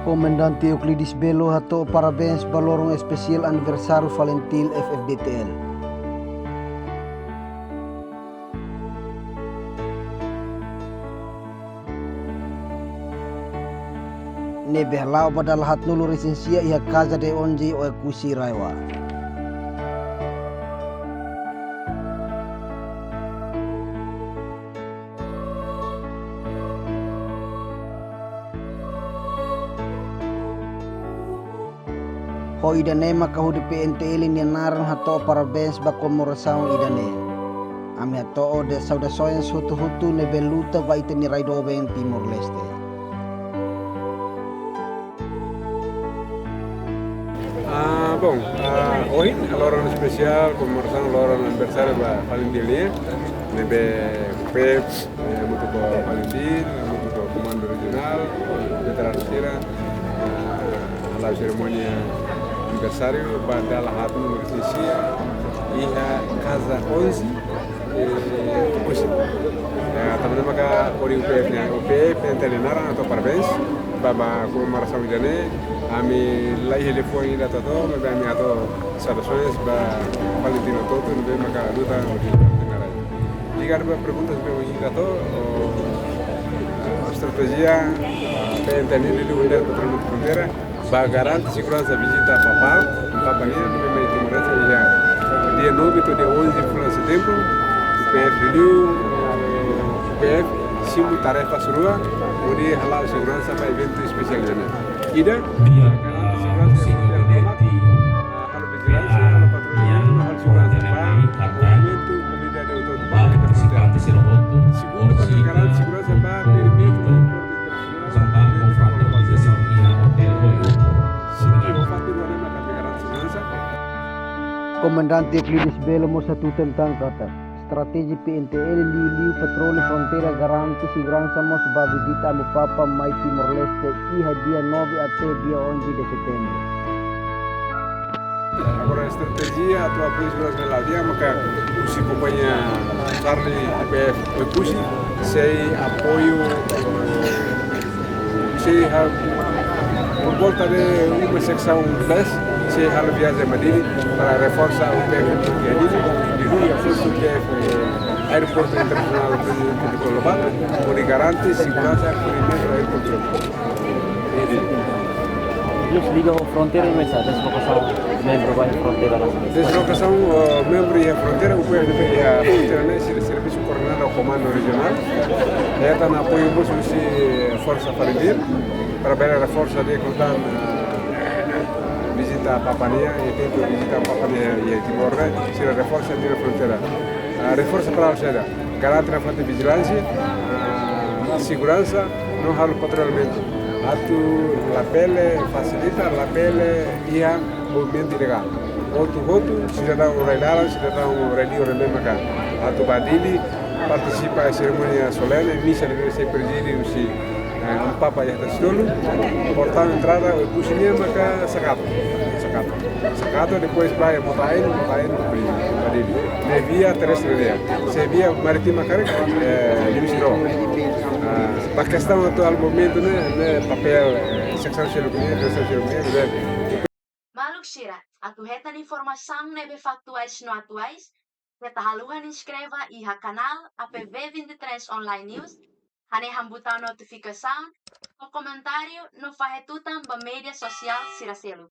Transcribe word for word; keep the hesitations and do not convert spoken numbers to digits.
Komandante Euclides Belo hato'o parabéns ba loron espesiál aniversáriu FALINTIL F-FDTL, ne'ebé hala'o ba dala haatnulu-resin-sia iha Casa de Onze Oekusi RAEOA. Ho ida-ne'e maka hodi P N T L nia naran hato'o parabéns ba komemorasaun ida-ne'e. Ami hato'o de'it saudasoens hotu-hotu ne'ebé luta ba ita-nia rai doben Timor-Leste. Ah, bom, ah, ohin loron espesiál, komemorasaun loron aniversáriu ba FALINTIL nian, ne'ebé P F, eh, hamutuk ho FALINTIL, hamutuk ho Komandu Rejionál, veteranu sira, ah, hala'o serimónia aniversáriu ba dala haatnulu-resin-sia iha Casa Onze, eh, Oekusi. Eh, tanba ne'e maka hodi U P F nian, U P F P N T L nia naran hato'o parabéns ba, ba komemorasaun ida-ne'e. Ami la iha liafuan ida atu hato'o, maibé ami hato'o saudasoens ba FALINTIL hotu-hotu ne'ebé maka luta hodi ita-nia rai. Ligadu ba pergunta ne'ebé ita hato'o, estratéjia, eh, P N T L nian liuliu Unidade Patrullamentu Fronteira, ba garante seguransa vizita papál, Papa nian, ne'ebé mai Timor-Leste iha dia nove to'o dia onze fulan Setembru, U P F liuliu, eh, U P F simu tarefas rua, hodi hala'o seguransa ba eventu espesiál ida-ne'e. Ida, Dia, garante ah, seguransa Senhor vizita Presidente, papál, halo vijilánsia, halo patrullamentu, halo seguransa ba movimentu, mobilidade automobil. Ba partisipante sira hotu, Segundu, hodi garante seguransa ba pirmeiru aeroportu internasionál, sambang ho fraternizasaun iha Hotel Oiupu. Segundu, fatin wana maka garante seguransa. Komandante Euclides Belo mós hatutan tan katak estratéjia P N T L liuliu patroli fronteira garante seguransa mós ba vizita Amu Papa mai Timor-Leste iha dia nove até dia onze de Setembro. Agora, estratéjia atu apoiu seguransa ne'e la di'ak, maka husi kompañia Charlie P F Oekusi, sei apoiu, sei hal, por volta de uma seksaun dez, sei halo viajen ba Dili para reforsa U P F iha Dili, liuliu reforsa U P F, eh, Aeroportu Internasionál Presidente Nicolau Lobato, hodi garante seguransa primeiru aeroportu. Iha Dili. Nos liga ho fronteira, mas a deslokasaun membru ba fronteira la. Deslokasaun, eh, membru iha fronteira, U P F iha fronteira ne'e, sira servisu koordenadu ho Komandu Rejionál. Hetan apoiu mós husi Forsa FALINTIL, para bele reforsa di'ak liután, eh, vizita Papa nian, i tempu vizita Papa nian iha Timor ne'e, sira reforsa iha fronteira. Ah, reforsa para halo saida? Garante nafatin vijilánsia, ah, seguransa, no halo patrullamentu. Atu labele fasilita, labele iha movimentu ilegál. Hotu-hotu, sidadaun rai-laran, sidadaun rai-li'ur ne'ebé maka atu ba Dili, partisipa iha serimónia solene, misa ne'ebé sei prezide husi, eh, Amu Papa iha Tasitolu, portaun entrada Oekusi nian maka Sakato. Sakato. Sakato, depois ba iha Motael, Motael ba Dili. Ne'e via terrestre nian. Se via marítima karik, eh, liuhusi ró. Ah, ba kestaun atuál momentu ne'e, ne'e papél, eh, seksaun seluk nian, diresaun seluk nian, ne'e. Maluk sira, atu hetan informasaun ne'ebé faktuais no atuais, keta haluha inskreve iha kanál A P V vinte e três Online News, hanehan butaun notifikasaun, fó komentáriu no fahe tutan ba média sosiál sira seluk.